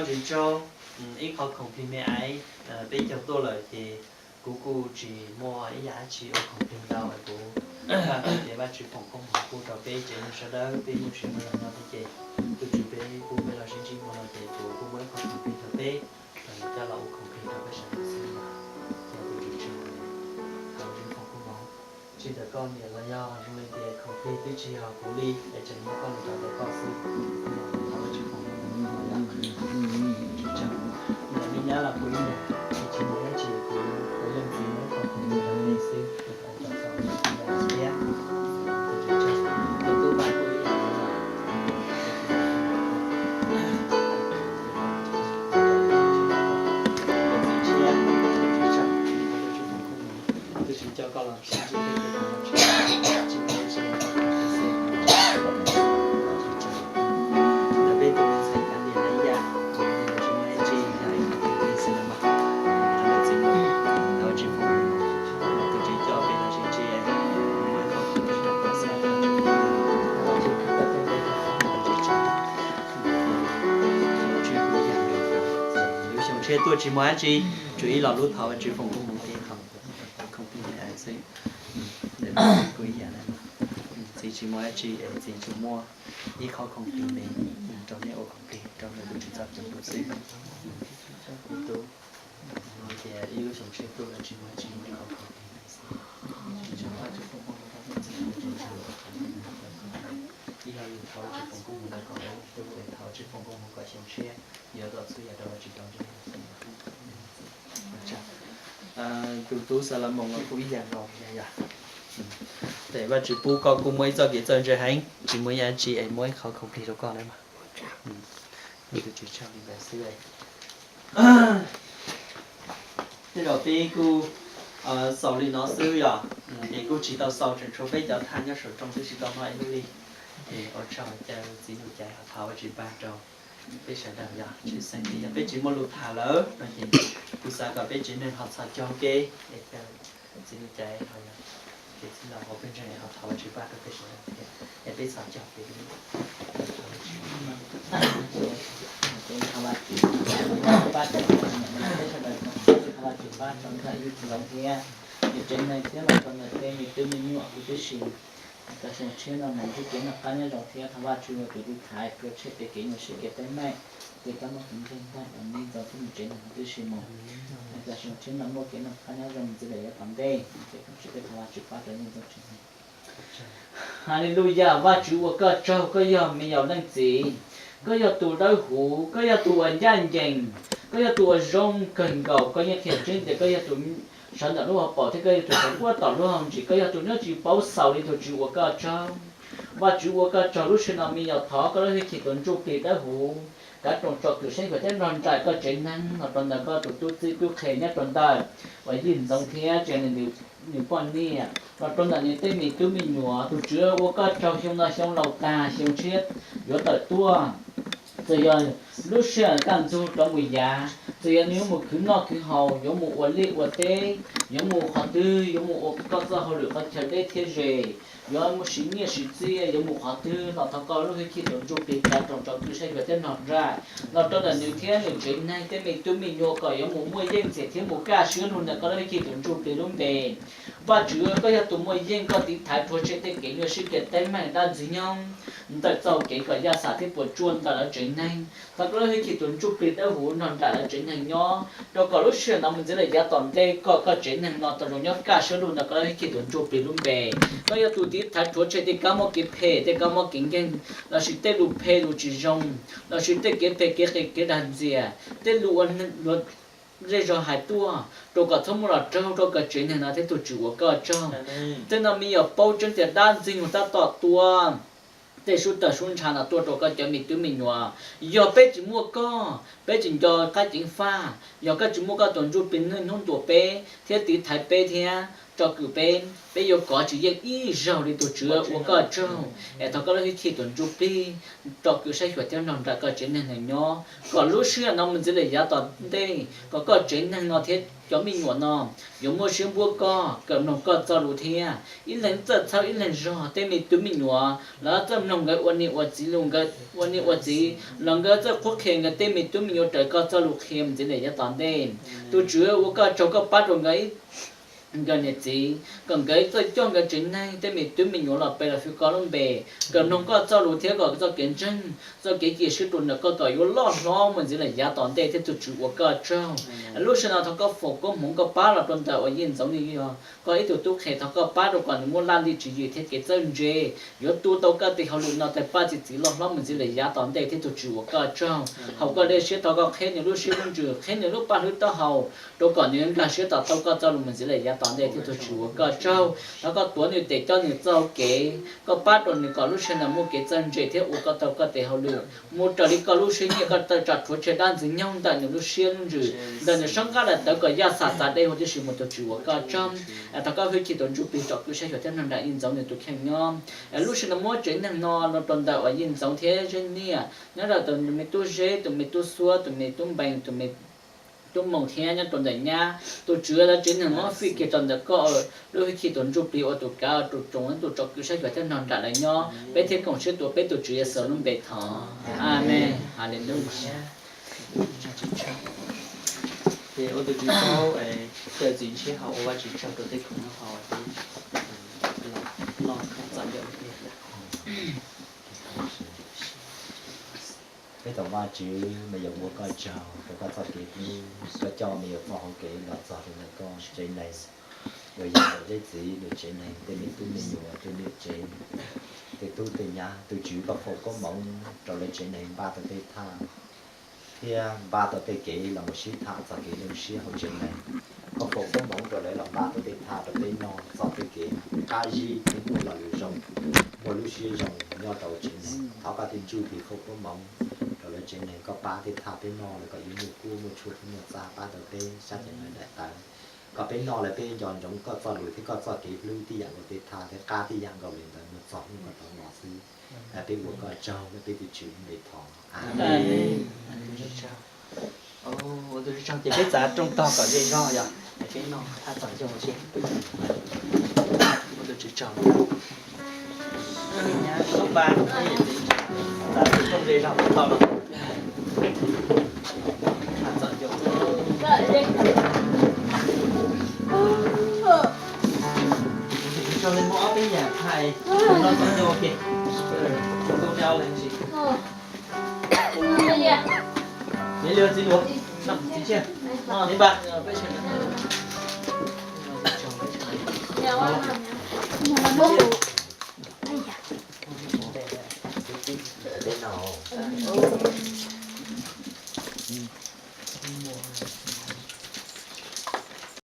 Tsis tsaug, ib qho khoom plig me aiv peb caug tuaj lawm ces kuv kuj tsis muaj ib yam dab tsi ua khoom plig ntau es kuv vam tias Vajtswv foom koob hmoov pub rau peb tsev neeg sawv daws, peb muaj sia muaj yam no thiab ces tus Tswv peb pub peb los sib ntsib muaj no ces kuv kuj muaj ib qho khoom plig rau peb, coj los ua khoom plig rau peb sawv daws xwb. Ces tus Tswv tsaug, thov Vajtswv foom koob hmoov. Tsis ntawm koj niam los yog zoo li tias khoom plig twb tsis yog kuv li es tseem muab koj los rau ntawm koj xwb. Thov Vajtswv foom koob hmoov. Ntawm me nyab los kuv ib yam, tsis muaj dab tsi, kuv tus leej txiv muab ib qho khoom plig rau peb xwb, tus tau txog thiab. Tus tub mas kuj ib yam. Tus Tswv coj koj los sib ntsib peb, tus Tswv tsis muaj ib tsi, ntawm peb tus me ntxhais Kav Lias na ib yam, tsis muaj ib tsi, yog ib qho khoom plig xwb na mas. Thov Vajtswv foom, tus Tswv coj peb los sib ntsib, muaj ib qho khoom plig rau koj xwb, Vajtswv foom koob hmoov. Lub xyoo tshiab tuaj tsis muaj dab tsi, tsuas ib lo lus thov Vajtswv foom koob hmoov thiab khoom plig xwb. Kuv ib yam, txiv tsis muaj dab tsi, txiv tsuas muaj ib qho khoom plig me rau nej ua khoom plig rau nej tus Tswv txoj kev hlub xwb. Kuv tub, tias ib lub xyoo tshiab tuaj lawm tsis muaj dab tsi, muaj ib qho khoom plig me xwb. Ib lo lus thov Vajtswv foom koob hmoov rau koj, kuv tub, thov Vajtswv foom koob hmoov kom xyoo tshiab yuav tau txhua yam rau Vajtswv tau ntseeg. Tus tub Xalumoos los kuj ib yam nkaus, yog, yog. Ces Vajtswv pub koj kuj muaj ib txoj kev txawj ntse heev, tsis muaj ib yam dab tsi es muaj ib qho khoom plig rau koj na mas. Tus Tswv tsaug li ntawd xwb. Tej zaum peb kuj xaus li no xwb yog, es kuj tsis tau xaus, tseem tshuav peb cov thaj nyob saum rooj twb tsis tau noj ib lub li. Es ua tsaug, caw txiv Nuj Caiv ho thov Vajtswv pab rau peb sawv daws yog tshwj xeeb tias yog peb tsis muaj lus tham lawm no ces kuv xav kom peb tsev neeg ho txhos caug ua ke, es caw txiv Nuj Caiv ho yog kev txij nkawm hauv pawg ntseeg ho thov Vajtswv pab rau peb sawv daws thiab, es peb txhos caug ua ke. Pab rau peb sawv daws, thov Vajtswv pab rau ntxhais Ntxoov thiab nws tsev neeg thiab los rau ntawm tej me tub me nyuam huv tib si. Tau xyoo tshiab no mus ntsib kev noj qab nyob zoo thiab thov Vajtswb ua tus tiv thaiv rhuav tshem tej kev nyuaj siab kev teeb meem, tej kab mob kev nkeeg tag rau nej Ntxoov thiab nws tsev neeg huv tib si mus. Tau xyoo tshiab no muaj kev noj qab nyob zoo mus ntxiv lawm yav tom ntej, ces kom sawv daws thov Vajtswb pab rau nej Ntxoov tsev neeg. Haleluyas, Vajtswv ua koj tsaug, koj yog me nyuam leej txiv, koj yog tus dawb huv, koj yog tus uas ncaj ncees, koj yog tus uas zoo kawg nkaus, koj yeej qhia tseeb tias koj yog tus sawv ntawm lub hauv paus thiab koj yog tus sawv puag tom lub hauv ntsis, koj yog tus nyob tsis paub xaus li, tus Tswv ua koj tsaug. Vajtswv ua koj tsaug, lub sij hawm no me nyuam thov koj lub hwj chim tus Ntsuj Plig Dawb Huv kav roos tsom kwm saib xyuas thiab nrog nraim koj tsev neeg los rau ntawm koj tus tub txib tub qhe nyob rau ntawm uas Yij Ntxoov thiab tsev neeg nws poj niam los rau ntawm nws tej me tub me nyuam. Tus Tswv ua koj tsaug, xyoo no xyoo laus tag, xyoo tshiab yuav tawm tuaj. Txawm yog lub sij hawm kaj ntxug rov mus yav, txawm yog nws yuav mus khwv noj khwv haus, yuav mus ua liaj ua teb, yuav mus qhov twg, yuav mus ua koj txoj hauj lwm qhov chaw deb thiab ze, yuav mus siv nyiaj siv txiaj, yuav mus qhov twg los thov koj lub hwj chim tus Ntsuj Plig kav roos tsom kwm saib xyuas thiab nrog nraim los rau ntawm nws thiab nws tsev neeg tej me tub me nyuam kom yuav mus muaj yeej ntxias thiab mus kaj siab lug ntawm koj lub hwj chim tus Ntsuj Plig lub npe. Vajtswv, koj yog tus muaj yeej, koj tiv thaiv rhuav tshem tej kev nyuaj siab kev teeb meem dab ntxwg nyoog ntawm txoj kev kom yaj xam thiab puas tsuaj ntawm lawv tsev neeg. Thov koj lub hwj chim tus Ntsuj Plig Dawb Huv nrog nraim lawv tsev neeg nyob, rau kom lub sij hawm no mus ntxiv lawm yav tom ntej kom koj tsev neeg no tau zoo nyob kaj siab lug ntawm koj lub hwj chim tus Ntsuj Plig lub npe. Koj yog tus tiv thaiv rhuav tshem tej kab mob kev phem, tej kab mob kev nkeeg, lossis tej lus phem lus tsis zoo, lossis tej kev phem kev qias kev dag ntxias, tej lus uas zej zog hais tuaj rau kom txhob muaj los raug rau koj tsev neeg no thiab, tus Tswv ua koj tsaug. Tej no me nyuam paub tseeb tias dab ntxwg nyoog tab tom tua tej sub tawg sub ntsha no tuaj rau koj cov me tub me nyuam. Yog peb tsis muaj koj, peb tsis nco qab ceev faj, yog koj tsis muaj koj tus Ntsuj Plig niaj hnub ntuas peb thiab tiv thaiv peb thiab tsom kwm peb, peb yuav kov tsis yeej ib zaug li. Tus Tswv ua koj tsaug, es thov koj lub hwj chim tus Ntsuj Plig tsom kwm saib xyuas thiab nrog nraim koj tsev neeg no nyob, kom lub sij hawm no mus ntxiv lawm yav tom ntej kom koj tsev neeg no thiab cov me nyuam no yuav muaj siab npuab koj, kawm mloog koj txoj lus thiab ib leeg txawj txhawb ib leeg zog. Tej me tub me nyuam los txawj mloog nkawd ua niam ua txiv lus, nkawd ua niam ua txiv los nkawd txawj qhuab qhia nkawd tej me tub me nyuam raws koj txoj lus qhia mus ntxiv lawm yav tom ntej. Tus Tswv ua koj tsaug, koj pab rau nkawd ib nkawd niam txiv, kom nkawd txawj coj nkawd tsev neeg tej me tub me nyuam los pe los fwv koj lub npe, kawm mloog koj txoj lus thiab kom txoj kev ntseeg, txoj kev cia siab rau ntawm koj kom yuav loj hlob mus ntxiv lawm yav tom ntej thiab. Tus Tswv ua koj tsaug, lub sij hawm no thov koj foom koob hmoov koj pab los rau ntawm uas Yij Ntxoov nws yog koj ib tug tub qhe, thov koj pab rau kom nws muaj laj lim tswv yim thiab kev txawj ntse yuav tu tau koj tes hauj lwm no tawg paj txi txiv loj hlob mus ntxiv lawm yav tom ntej thiab. Tus Tswv ua koj tsaug, haum koj dej siab thov koj qheb nws lub siab lub ntsws, qheb nws lub paj hlwb taub hau rau kom nws nkag siab tom tau koj txoj lus mus ntxiv lawm yav tom ntej thiab. Tus Tswv ua koj tsaug, thov koj tuav nws tes coj nws txoj hau kev, koj pab rau nws kom lub sij hawm no muaj kev txawj ntse thiab ua koj tau koj tes hauj lwm mus raws li koj lub siab nyiam, koj tawm tsam rhuav tshem dab ntxwg nyoog ntawm nws lub siab lub ntsws, ntawm nws sab nqab daim tawv kom yaj xam txav dej huv tib si mus. Tus Tswv ua koj tsaug, thov koj hwj chim tus Ntsuj Plig tsom kwm saib xyuas thiab nrog nraim Yij Ntxoov nws tus kheej nyob. Lub sij hawm no muab tsev neeg no los rau ntawm uas Yij Ntxoov thiab Zeb Niaj, nyob rau tus me tub Zeb, tus me tub Xuab, tus me tub Npees, tus me tub Moos thiab nyob rau ntawm nyab. Tus Tswv, lawv tsev neeg muab fij kiag rau ntawm koj lub hwj chim tus Ntsuj Plig ua tus kav ua tus tsoom, tus tsom kwm saib xyuas thiab nrog nraim lawv nyob. Peb thiaj koom siab tuav peb tus Tswv Yexus lub npe thov, Amees. Haleluya. Ces ua tus Tswv tsaug, caw txiv ntshiab hauv ua Vajtswv tsaug rau tej khoom noj haus, tej noj txom nyem. Peb tus Vajtswv, me nyuam ua koj tsaug rau koj txoj kev hlub, koj coj me nyuam txoj hau kev los txog rau ntawm koj tsev neeg, uas yog ntawm Zeb txiv nws tsev neeg, tej me tub me nyuam, tej niam tsev, tej tub tej nyab. Tus Tswv, koj foom koob hmoov rau lawv tsev neeg npaj tau tej thaj thiab npaj tau tej kev los mus sib tham txog kev zoo siab hauv tsev neeg. Koj foom koob hmoov rau lawv los npaj tau tej thaj rau peb noj txog tej kev qab zib thiab muaj lo lus zoo, muaj lub siab zoo nyob rau tsev neeg. Thov koj tus Ntsuj Plig foom koob hmoov rau lawv tsev neeg, koj pab tej thaj peb noj lawm kom yuav muaj kuab muaj tshuaj thiab muaj txaj pab tau peb sab ceg daim tawv. Kom peb noj lawm peb nco ntsoov koj txoj lus thiab koj txoj kev hlub tib yam nkaus tej thaj thiab qab tib yam nkaus li ntawd mus txog hnub koj rov los xwb. Peb ua koj tsaug, peb tus Tswv npe thov, Amees. Ua tus Tswv tsaug, ces peb txav rooj tog kom ze zog yom, peb noj thaj txog xyoo ua si. Ua tus Tswv tsaug. Nyab lub npa, txav rooj ze zog tau los. Thaj txog xyoo. Tus Tswv tsaug, muaj ob peb yam thaj noj txog xyoo ua ke. Ntuj neb ob leeg ntsis. Niam Liag, txiv Nuam, txiv Tshiab, Niam Npas.